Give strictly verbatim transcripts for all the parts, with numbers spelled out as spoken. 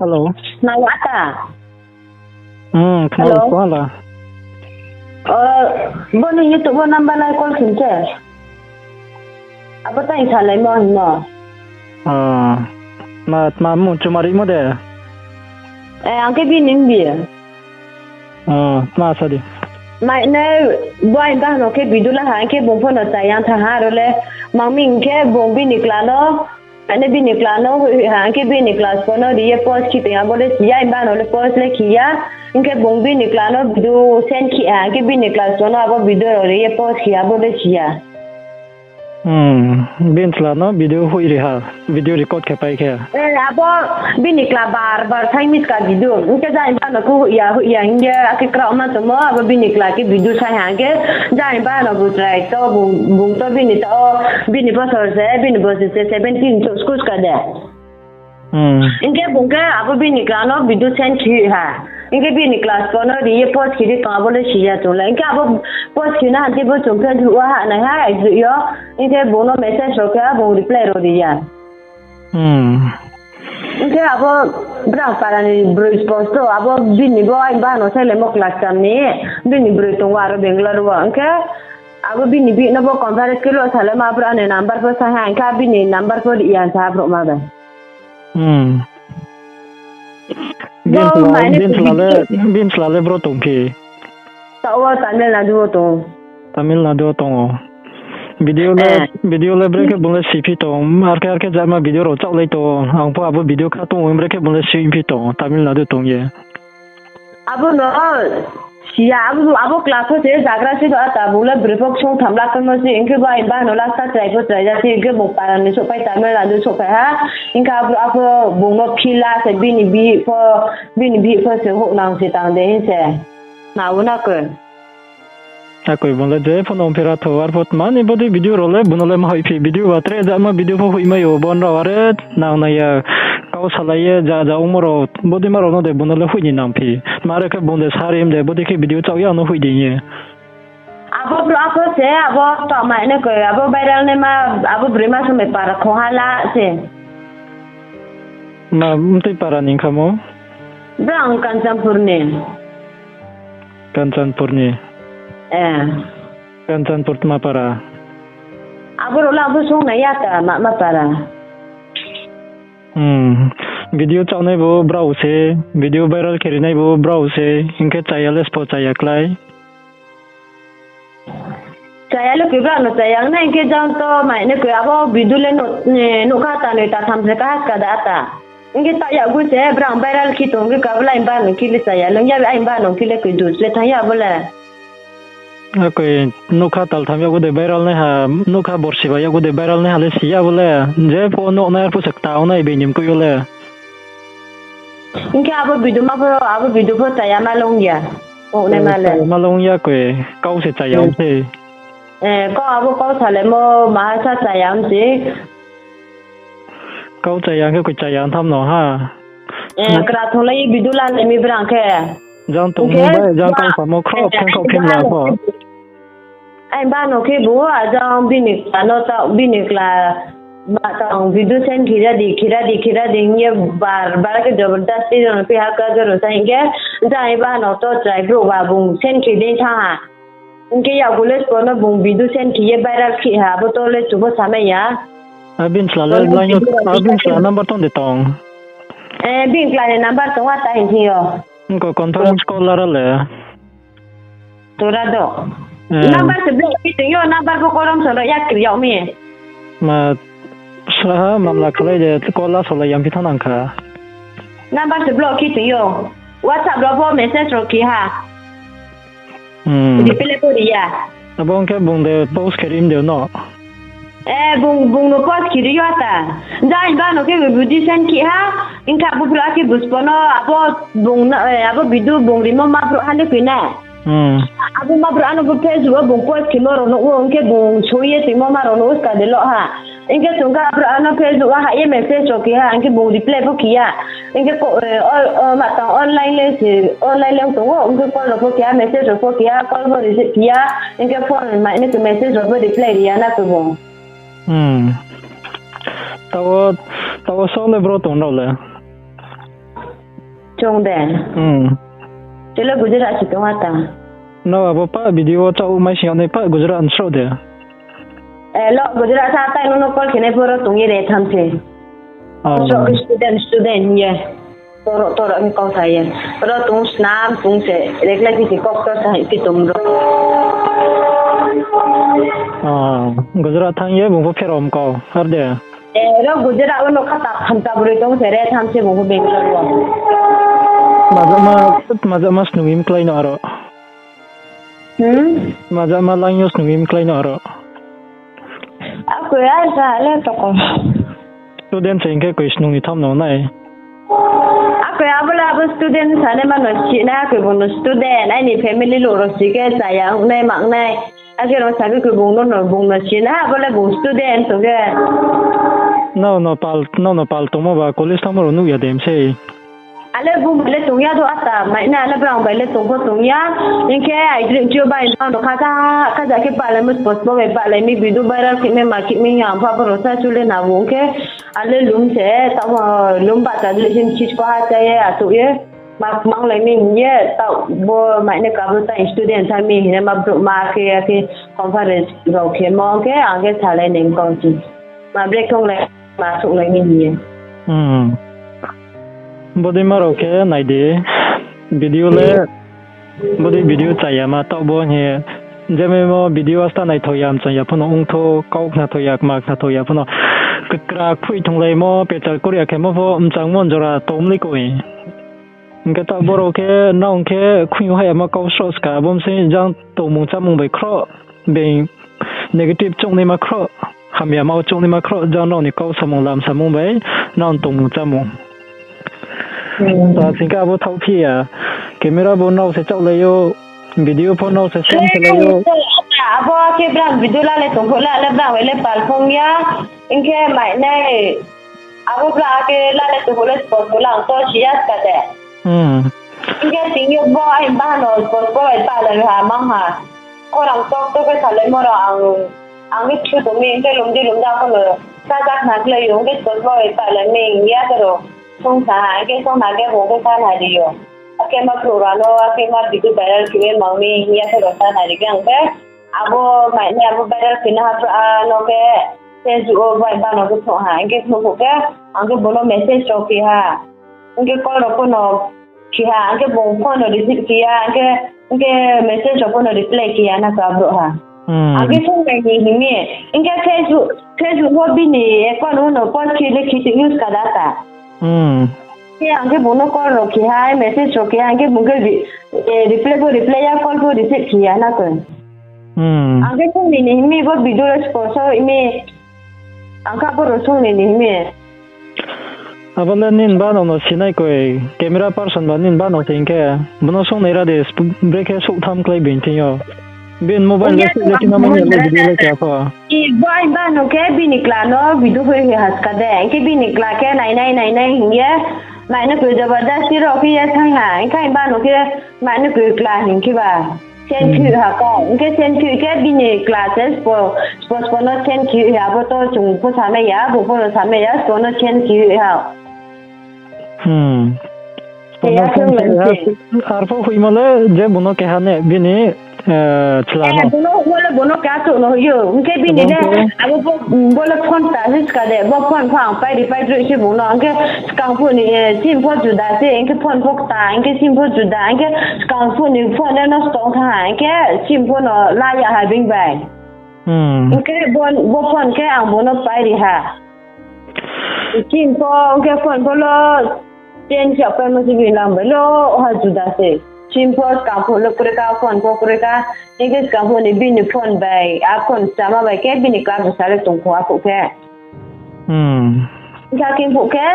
Hello. Khna ya ta? Hmm, khna Hello. Sala. O, bo ni YouTube wo number lai call khin khe. Abo tang salai mo hingmo. Ah, ma, ma mu chumari mo de? Eh, ang khe bini bi. Ah, ma sa di. Mai ne, bo ang ba no khe video la ha, ang khe bung pho no chayang tha ha, ro le, mang mi ang khe bung bini kla no, Ani bini kla no hui ha, ang khe bini kla spo no ri ye post khi tong abo le si ya, ang ba no le post le khi ya. Ang khe bung bini kla no video send khi ha, ang khe bini kla spo no abo video ro ri ye post khi abo le si ya. Hmm, bini kla no video hui ri ha, video record khe pai khe. Eh, abo bini kla bar bar sai miska video. Ang khe jang ba no khe hui ya, hui ya, ang khe akhe kra ma tongmo, abo bini kla khe video sai ha, ang khe jang ba no bu try to, bung, bung to bini to, bini bosor se, bini bosor se seventeen to school ka de. Hmm. Hingkhe bung khe abo bini kla no video send khi ha. Hingkhe bini kla spo no ri ye post khi ri tong abo le si ya chung le. Hingkhe abo post khi na hantei bo chung Facebook wo ha nai ha, exit yo. Hingkhe bung no message ro khe bung reply ro ri ya. Hmm. Hingkhe abo brang para ni broi spo to, abo bini bo ang ba no sai le mo class tam ni, bini broi tong wo aro Bangalore wo. Hingkhe abo bini bi no bo conference khe lo sa le ma bro ani number pho sa ha, hingkhe bini number pho ri ya sa bro ma bai. Hmm. Bo bini chla, mane bini chla le, bini chla le bro tong phi? Taoh wo Tamil Nadu wo tong. Tamil Nadu wo tong ou. Video le, eh, video le brekhe bung le si phi tong. Arkhe, arkhe jama video rao chaoh lai tong. Ang pho abo video kha tong ou, brekhe bung le si phi tong. Tamil Nadu tong ye. Abo no, siya, abo, abo class wo se zagra se do ata, bung le broi pho ksung tham la tongmo se, hingkhe bo ang ba no last time try pho try ja se, hingkhe bung para ni souhphai Tamil Nadu souhphai ha, hingkhe abo, abo bung no phila se bini bihih pho, bini bihih pho se houh nang se tang de hing se. Na wo na khe. Akoi bung le je pho no ongphi ra tho, arpho tma ni bodei video rao le bung no le ma hoih phi, video ba tre jama video pho hoih mai ou, bon rao are nang nai ya, kau salai ye ja ja ongmo rao, bodei ma rao no de bung no le hoih ni nang phi. Tma are khe bung de sari him de, bodei khe video chaoh ya no hoih di ye. Abo bro, abo se, abo to mai ne koi, abo viral ne ma, abo broi ma somai para khongha la se. Ma, mtui para ni khamo? Brang Kanchanpur ni. Kanchanpur ni? Eh. Kanchanpur tma para? Abo rao le ang pho song nai ya ta, ma, ma para. Hmm. Video chaoh nai bo brao se, video viral khe ri nai bo brao se, hingkhe chaya le spo chaya klái. Chaya le koi brao no chaya, ang nai hingkhe jang to mai ne koi abo video le no, eh, nukha ta noi ta tham se kaha ska da ta. Hingkhe ta yakgu se brang viral khe tong khe kabla ang ba no khe le chaya, lung ya ang ba no khe le koi dus le thang ya bo le. Akoi nukha tal tham yakgu de viral nai ha, nukha borsi ba yakgu de viral nai ha le si ya bo le. Je pho nuh nai arpho se kta ong nai bini mkoih yo le. Hingkhe abo video ma pho, abo video pho chaya ma lung ya. Ong nai ma le. Chaya ma lung ya koi, kau se chaya ong se. Eh, kau abo kau salemo, maha sa chaya ong se. Kau chaya hingkhe koi chaya ong tham no ha. Eh, kra thonglai video la nai mi brang khe. Jang tongmo bai, jang kau samo khroh kheng khroh kheng la pho. Ang ba no khe bo, ajang bini kla no ta, bini kla ma tang video send khira di, khira di, khira di hing ye bar bar khe jabardasti jang pi ha ka joro sa hing khe, jang ang ba no to chrai bro ba bung send khe dei sa ha. Hing khe yakgu le spo no bung video send khe ye viral khe ha, abo to le chubo samai ya. A bini chla le line yo, a bini chla number tong de tong? Eh, bini chla ni number tong wa ta hing thing yo. Hing ko confirm call lara le. Tora do. Number se block khe tong yo, number bo korom so no yak kri yag mi. Ma, sraha mamla khlai de, call la solai yam phi thanang kha. Number se block khe tong yo. WhatsApp rao bo message rao khe ha. Hmm. Reply pho ri ya. Abo hing khe bung de post khe ri mde no? Eh, bung, bung no post khe ri yo ta. Jang ang ba no khe budi send khe ha. Hing khe abo bro akhe buspo no, abo bung no, eh, abo video bung rimo ma bro ha le koi na. Hmm. Abo ma bro ano bo Facebook wo bung post khemo rao no wo, hing khe bung soi ye tongmo ma rao no wo ska de lo ha. Hing khe chung khe abo ano Facebook wo ha ye message rao khe ha, hing khe bung reply pho khe ya. Hing khe ko, eh, o, o, ma tang online le se, online le tong wo, hing khe call rao pho khe ya, message rao pho khe ya, call pho receive khe ya, hing khe phone mai ne khe message rao pho reply ri ya na khe bung. Hmm. Tao, tao so le bro tong rao le. Chung de. Hmm. Chele Gujarat si tong ata. No abo pa video wo chao mai sing yag nai pa Gujarat ni sroh de. Eh, lo Gujarat sa tai no no call khe nai poro tong ye re tham se. Oh. Sroh ke student, student ye. Toro, toro ni kau sa ye. Ro tong snam tong se, reklai phi si kok to sa hi pi tong ro. Ah, Gujarat thang ye bung pho pherom kau, har de. Eh, ro Gujarat wo no kha ta tham ta broi tong se re tham se bung pho Bangalore wo. Majama, majama snung im klái no aro. Hmm? Majama lang yo snung im klái no aro. Ako ya sa le toko. Student se hing khe koi snung ni tham no nai. Ako ya bo le abo student sa ne mano si na ako bung no student, aini family lo ro si khe chaya ong nai mang nai. Ake rong sa khe bung no no bung no si na, abo le bung student tong khe. Nrao no pal, nrao no pal tongmo ba college thanngmo rao nuh ya de msei. Ale bung bai le tong ya do ata, mai na ale brang bai le tong pho tong ya. Hing khe ai drink tio bai no no kha kha, kha ja khe palai mo sports bo bai palai mi video viral khe mi ma khe mi yang pha bo rao sa chule na bung khe. Ale lum se, ta lum ba ta le him chis ko ha cha ye, atu ye. Ma mang lai mi hing ye, ta bo mai ne ka bo ta student tha mi hing ye ma brouh ma khe, khe conference rao khe mo khe, ang khe salai neng kong si. Ma break thong lai, ma souh lai ni hing ye. Hmm. Bodei ma rao khe nai di. Video le, bodei video chaya ma taoh bo hing ye. Jemai mo video asta naithao ya, mchang ya pho no ongtho, kau khnathao ya, kma khnathao ya pho no. Kekra kphoih thonglaimo, pechal koria khemo pho mchangmo jora tongmlei koi. Hing khe taoh bo rao khe, nang khe khuiyo hai ama kau sroh ska, abo msei jang tongmung chámung bai khroh, being negative choungnaima khroh, hamya ma choungnaima khroh, jang nrao ni kau samung lam samung bai, nang tongmung chámung. Hmm. Ta sing khe abo thaoh phi ya, camera bo nrao se chaohlai ou, video pho nrao se send khelai ou. Abo khe brang video la le tong pho la le brang bai le pal phong ya, hing khe mai nai, abo brang khe la le tong pho le spot pho lang to si ya ska de. Hmm. Hing khe ting yo bo ai ba no spot pho bai pal le ha mang ha. Khorang tok tok khe salai mo rao ang, ang khe thu tong mi, hing khe lum di lum da pho no, sa jak na khlai yo, hing khe spot pho bai pal le mi, hing ya khe rao, song sa ha, hing khe song na khe bo khe sa na ri yo. Akhe ma brouh rao no, akhe ma video viral khe ye mang mi, hing ya khe rao sa na ri khe ang khe, abo mai nai abo viral khe na ha brouh a no khe, Facebook wo bai ba no khe phnuh ha, hing khe phnuh phuh khe, ang khe bung no message rao khe ha. Hing khe call rao pho no khe ha, hing khe bung phone no receive khe ya, hing khe, hing khe message rao pho no reply khe ya na ka brouh ha. Hmm. Ang khe song nai ni hing mi, hing khe Facebook, Facebook wo bini account wo no post khe le khe tong use ka da ta. Hmm. Khe ang khe bung no call rao khe ha, message rao khe ha, hing khe bung khe re-, eh, reply bo reply ya, call bo receive khe ya na koi. Hmm. Ang khe song ni ni hing mi bo video response so mi, ang kha bo rao song ni ni hing mi. Abo le nini ba no no sinai koi, camera person ba nini ba no se hing khe, bo no song nai ra de, brekhe souh tham klái bini thing yo. Bini mobile le souh le thing no mani le video le kha pho. I bo ai ba no khe bini kla no video khe ha ska de, hing khe bini kla khe nai nai nai nai hing ye, mai no koi jabardasti rao khe ye thang ha, hing khe ai ba no khe mai no koi kla hing khe ba. Send khe ha kau. Hing khe send khe khe bini kla se spo, spo spo no send khe ha, abo to chung pho samai ya, bo pho no samai ya, spo no send khe ha. Hmm. Spo no send khe ha. Arpho hoihmo le je bung no keha ne bini, eh, chla no. Bung no hoihmo le bung no keha chouh no hoih ou. Hing khe bini le, abo bo, bo le phone ta se ska de, bo phone pho ang pai ri pai droi se bung no. Hing khe skang phuh ni, eh, sim pho juda se, hing khe phone pho kta, hing khe sim pho juda, hing khe skang phuh ni phone le nosto ong thanng ha, hing khe sim pho no la ya ha bini bai. Hmm. Hing khe bo, bo phone khe ang bung no pai ri ha. Sim pho, hing khe phone pho lo change ya paimo se bini lam bai lo ha juda se. Sim pho skang phuh lo kroi kha, phone pho kroi kha, hing khe skang phuh ni bini phone bai, a phone chama bai khe bini class sa le tong pho a phuh khe. Hmm. Hing khe a khe phuh khe,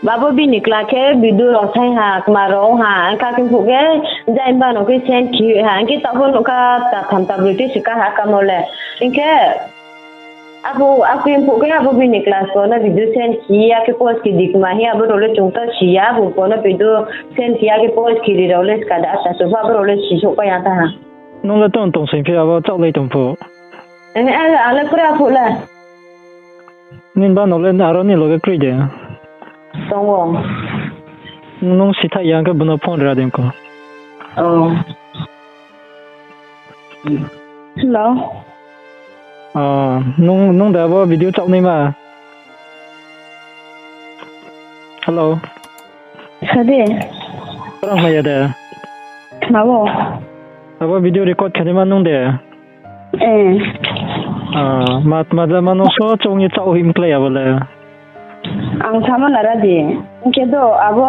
babo bini kla khe video rao saing ha, kma rao ha, hing khe a khe phuh khe, jai ba no khe send khe ha, hing khe taoh pho no kha ta tham ta broi tei se ka ha kamo le. Hing khe, abo, a khe phuh khe, abo bini class pho no video send khe ya khe post khe di kma hing, abo rao le chung ta si ya, abo pho no video send khe ya khe post khe ri rao le ska da ata so pho, abo rao le si souhpai ya ta ha. Nung le tong tong sing phi abo chaohlai tong pho? Eh, ang le kra phuh le. Nini ba no le aro ni loge kroi de? Tong ou. Nung sithaih ya khe bono phone ra dei ko. Oh. Hello. Ah, nung, nung de abo video chaoh naima? Hello. Sadi. Orang maya de. Mabo. Abo video record khe naima nung de. Eh. Ah, ma, ma, ma, no so chong ye chao him klai abo le. Ang sama nara di. Hingkhe do abo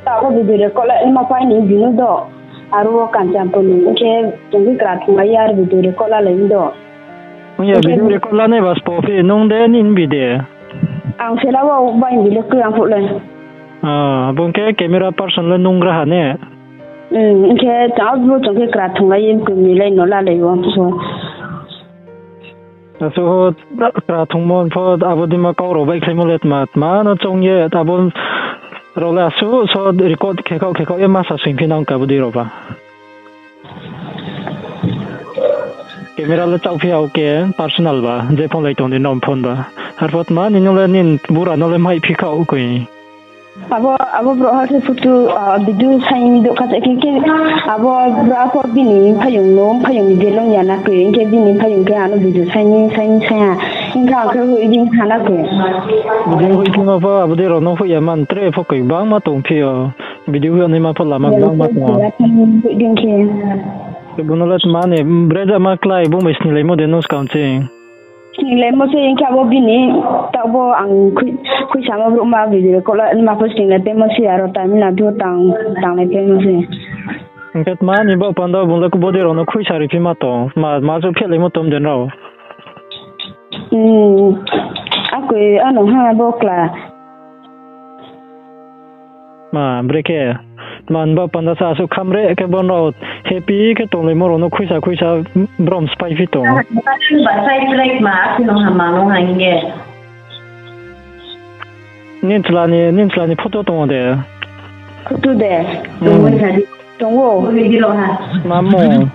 ta abo video record la ma pai ni binu do. Aro wo Kanchanpur ni hingkhe chong khe kra thung lai ya aro video record la lai do. Ong ya video record la nai ba spo phi nung de nin bi de. Ang sela wo bai bi le kri ang phuh le. Ah, abo hingkhe camera person le nung gra ha ne. Hmm, hingkhe chao bo chong khe kra thung lai ye kri mi lai no la lai wo so. Asuh ho kra thungmo pho abo dima kau rao bai khlaimo le tma, tma no chong ye abo rao le asuh so record khe khaoh khe khaoh ye ma sa sing phi nang ka abo dei rao ba. Camera le chaoh phi ya o ke personal ba, je phone lai tong di nom phone ba. Arphuh tma ni no le nin bura no le mai phi khaoh koi. Abo, abo brouhha khe photo, ah, video saing do kha se khe, khe abo brouhha pho bini mphaiyong no, mphaiyong ni delong ya na khe, hingkhe bini mphaiyong khe ano video saing, saing, saing ha. Hingkhe ang khe hoih di ha na khe. Video hoih phima pho, abo dei rao no hoih ya man, tre pho koi bangma tong phi yo. Video hoih naima pho lama bangma tong o. Hoih di khe. Khe bono le tma ni, brejama klai, bung bai snilaimo de no skang ching. Sninglai mo se hingkhe abo bini, taoh bo ang khui-, khuisa mo brouh ma video call ma pho sninglai paimo se aro Tamil Nadu tang, tanglai paimo se. Hingkhe tma ni bo panda bung le bodei rao no khuisa ri phi ma tong, ma, ma suh phelaimo tom den rao. Hmm, akoi ano ha bo kla. Ma, bre khe, tma ni ba panda sa asuh khamre khe bo no happy khe tonglaimo rao no khuisa khuisa brom spái phi tong. Ba sai break ma, asi no hama no ha hingye. Nin chla ni, nin chla ni photo tong o de? Photo de? Hmm. Tong o. Tong o. Mamo.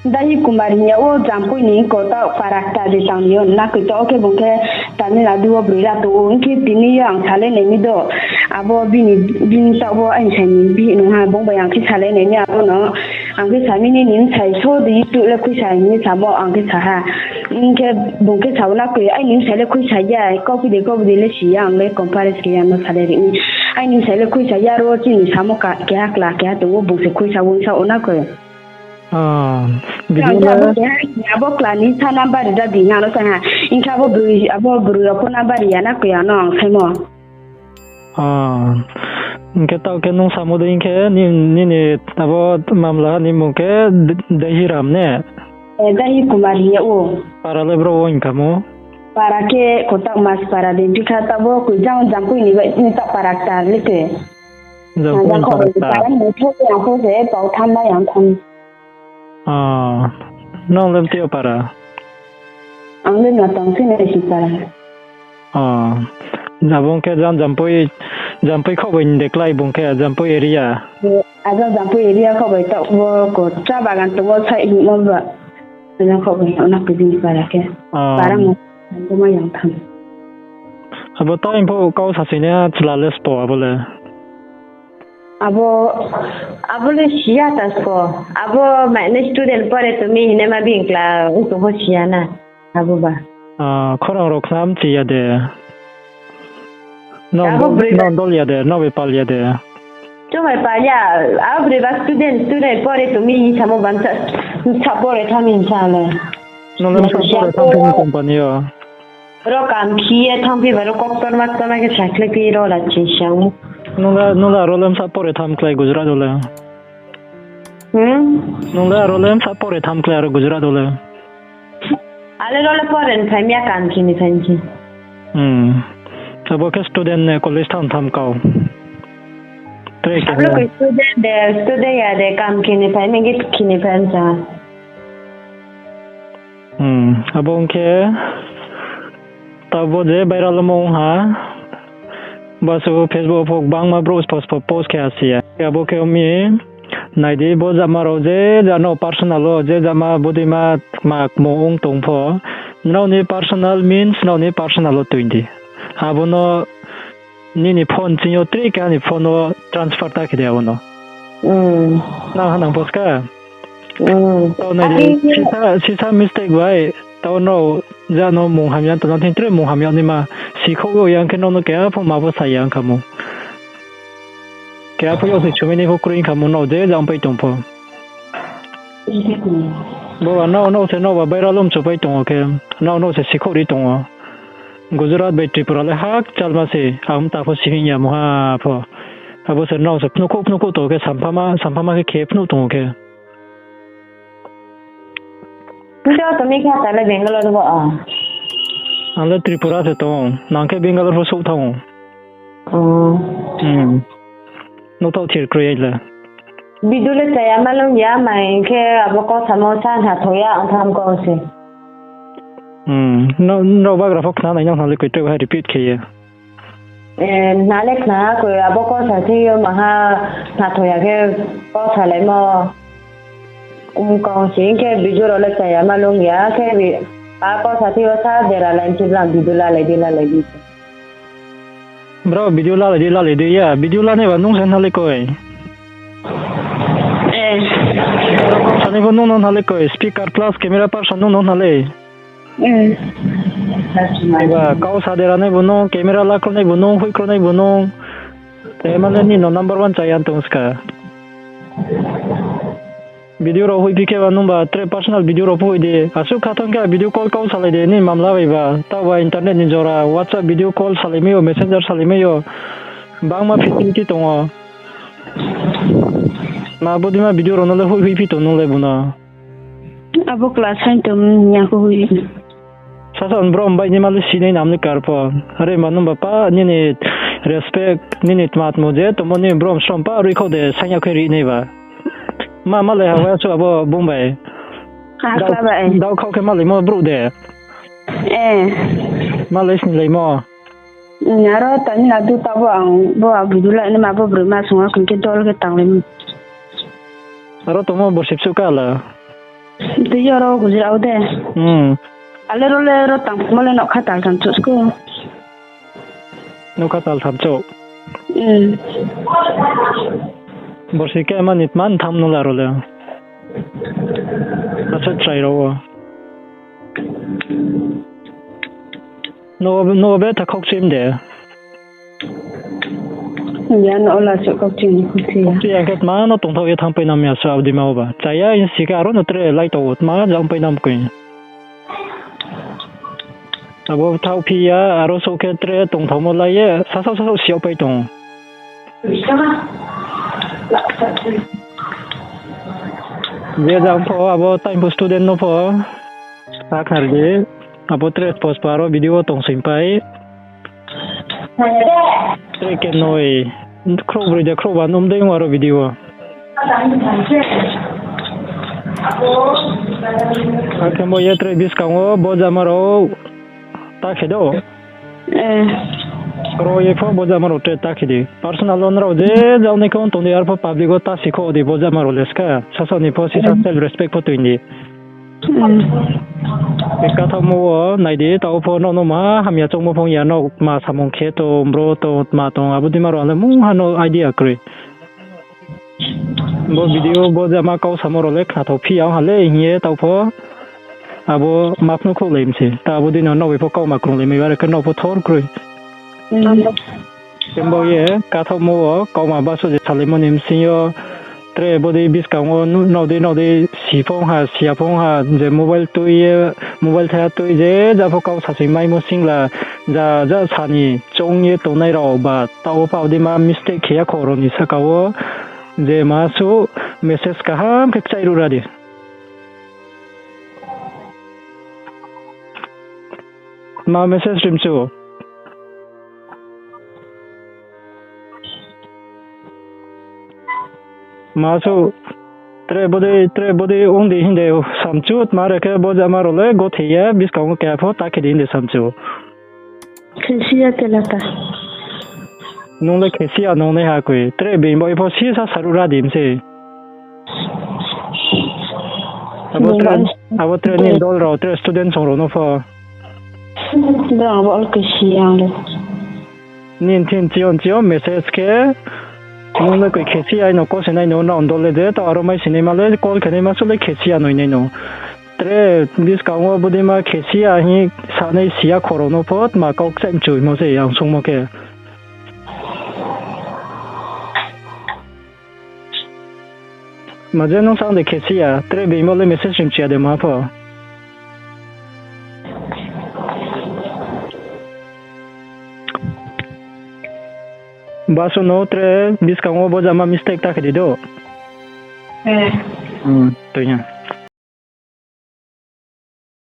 Dahi Kumar hing ya o, Jampui ni ko taoh para kta de tang yo, na koi taoh khe bung khe Tamil Nadu wo broi la tong o, hing khe tini yo ang salai nai mi do, abo bini, bini taoh bo aini sai ni bihih nung ha, bung bai ang khe salai nai mi abo no, ang khe sa mi ni ni bsai so di YouTube le khuisa hing ye samo ang khe sa ha, hing khe bung khe sa o na koi aini bsai le khuisa ya, kauphi de kauphi de le si ya, ang le conference khe ya no salai ri ni, aini bsai le khuisa ya ro chini samo ka, keha kla keha tong o, bung se khuisa wo sa o na koi. Ah, video le abo kla ni sa number ri da di hing ano sa ha. Hing khe abo broi, abo broi rao pho number ri ya na koi ano ang saimo. Ah, hing khe taoh khe nung samo de hing khe ni, nini abo mamla ni mung khe D-, Dahiram ne? Eh, Dahi Kumar hing ya o. Para le bro wo hing kha mo? Para khe kotak mas para de, bikha taoh bo koi jang Jampui ni bai, ni taoh para kta le khe. Jampui ni para kta. Para ni tho yang pho se pao tham na yang tham. Ah, nang le mtio para? Ang le na tang si na si para. Ah, abo khe jang Jampui, Jampui khaoh bai ni de klái bung khe, Jampui area. Ajang Jampui area khaoh bai taoh bo ko cha bagan tong o sai hing mo ba. Ajang khaoh bai ona koi bini para khe. Ah. Para mo, bo ma yang tham. Abo taoh pho kau sa sini chla le spo abo le. Abo, abo le siya ta spo. Abo mane student pore tumi hine ma bini kla ung tong pho siya na. Abo ba. Ah, khorang rao khnam chi ya de. Nang dol ya de, nang bai pal ya de. Chung bai pal ya, abo broi ba student, student pore tumi hi samo ba sa, sa pore tham hing sa le. Nang le sa pore tham tumi company yo. Ro kam khi ye thanngphi ba ro koktor maktor ma khe sakhlai phi ro la chi siang. Nung le, nung le aro le msa pore tham klái Gujarat wo le. Hmm? Nung le aro le msa pore tham klái aro Gujarat wo le. Ale ro le pore ni phai mi ya kam khi ni phai ni. Hmm. Abo khe student ne college thanng tham kau. Tre khe. Abo khe student de, student ya de kam khi ni phai mi git khi ni phai sa. Hmm, abo ong khe taoh bo je viral omo ong ha, basu Facebook pho gbangma brouh spo spo post khe ha si ya. Abo khe ong mi, nai di bo jama rao je ja no personal wo, je jama bodei ma kma kmo ong tong pho, nrao ni personal means nrao ni personal wo tui di. Abo no nini phone ching yo tre keha ni phone wo transfer ta khe di abo no. Nang ha nang pho ska. Tao nai di, sisa mistake bai, tao nrao ja no mung hamya tong na thing tre mung hamya naima, sikhouh yo yang khe nrao no keha pho ma pho sa ya ong kha mo. Keha pho yag se sumai nai pho kroi ong kha mo, nrao je ja ongpai tong pho. Bo ba nrao, nrao se nrao ba baira lom chupai tong ou khe, nrao, nrao se sikhouh ri tong ou. Gujarat bai Tripura le hakchalma se, ang mta pho sihing ya mungha pho. Abo se nrao se phnuhkhouh phnuhkhouh tong khe, samphama, samphama khe khe phnuh tong ou khe. Nrao tong mi khe ta le Bangalore bo, ah. Ang le Tripura se tong, nang khe Bangalore pho souh thanng ou. Nukthao thir kroi ya le. Video le chaya ma lung ya, mai khe abo kau samo sa hna thong ya, ang tham kau se. Nrao bagra pho khna nai nang hna le koi tre bahai repeat khe ye. Hna le khna koi abo kau sa thing yo maha hna thong ya khe kau salaimo. Kau se hing khe video rao le chaya ma lung ya khe, a kau sa thing yo sa dera lai thiblang video lalai di, lalai di. Brao video lalai di, lalai di ya, video lanai ba nung se hna le koi. Sanai pho nung no hna le koi, speaker plus camera person nung no hna le. Ba kau sa dera nai bo nung, camera lakro nai bo nung, hoihkro nai bo nung. Te mane nini no number one chaya tong ska. Video rao hoihphi khe ba nung ba tre personal video rao pho hoih di. Asuh kha thang khe video call kau salai di, nini mamla bai ba. Taoh ba internet ni jora, WhatsApp video call salai mai yo, Messenger salai mai yo. Bangma facility tong ou. Ma bodeima video rao no le hoih hoihphi tong nung le bo no. Abo class haing tong ya kho hoih. Sasa brom bai ni ma le sinai nam ni kar pho. Are ma nung ba pa nini respect, nini tma tmo je tongmo ni brom srom pa rui khou de saing ya khe ri nai ba. Ma, malai ha wa su abo bung bai. Dao khau khe malaimo brouh de. Malai snilaimo. Aro Tamil Nadu taoh bo ang bo video lai nai ma bo broi ma sung a khe dol khe tanglai mi. Aro tongmo borsi bsuh ka la. Tei yo ro Gujarat o de. Ale ro le ro tangmo le nougkha tal tham chouh sko. Nougkha tal tham chouh. Borsi khe mani tma tham no la ro le. Asuh chrai rao o. No, no be ta khokchim de. Ya no la se khokchim ni khokchim ya. Khokchim ya khe tma no tongthaoh ye thanngpai nam ya su abdima o ba. Chaya hing si khe aro no tre lai tong o tma jang pai nam koi. Abo thaohphi ya, aro souh khe tre tongthaomo lai ye, sasaoh sasaoh si yag pai tong. Je jang pho, abo time pho student no pho, sa khnar di, abo tre post pa aro video wo tongsoing pai. Tre kenoi, khrouh broi de khrouh ba num dei aro video wo. Akhe bo ye tre buskang wo bojama rao ta khe do. Kro ye pho bojama rao tre ta khe di. Personal wo nrao je jang nai khe ong tong di, arpho public wo ta si kho di bojama rao le ska. Sasaoh ni pho sisa self respect pho toing di. Kathaohmo wo nai di, taoh pho nrao no ma hamya choungmo phong ya, nrao ma samung khe tong, bro tong, tma tong, abo dima rao le mungha no idea kroi. Bo video bojama kau samo rao le khnathaophi ya ong ha le hing ye taoh pho abo ma phnuh khouhlai mi se. Ta abo dei no nrao bai pho kauma krunglai mai ba, are khe nrao pho thor kroi. Khe bo ye kathaohmo wo kauma baso je salaimo ni bsing yo tre bodei buskang wo nrao dei nrao dei si phong ha, si ya phong ha, je mobile tui ye, mobile thaiha tui je ja pho kau sasing maimo singla, ja ja sa ni choung ye tongnai rao ba taoh wo pha dei ma mistake khe ya kho rao ni saka wo, je ma suh message kaham khe kchai ruh ra di. Ma message ri mchu. Ma suh tre bodei, tre bodei ong di hing de samchu, tma re khe bojama rao le gothe ye buskang wo keha pho ta khe di hing de samchu. Khesi ya khe la ta. Nung le khesi ya nung nai ha koi. Tre being bai pho sisa saruh ra di mse. Abo tre, abo tre ni dol rao, tre student song rao no pho. Brang abo al khesi ya le. Nini thing chiyo chiyo message khe, nung le koi khe si ya, aino call se nai no, na ondol le de, taoh aro mai sinaima le, call khe naima suh le khe si ya noi nai no. Tre buskang wo bodei ma khe si ya hing sanai si ya khorao no pho, tma kau kchaih mchuimo se yang sungmo khe. Ma je nung sa de khe si ya, tre being bo le message rim chi ya de ma pho. Basu no tre buskang wo bo jama mistake ta khe di do. Toi ya.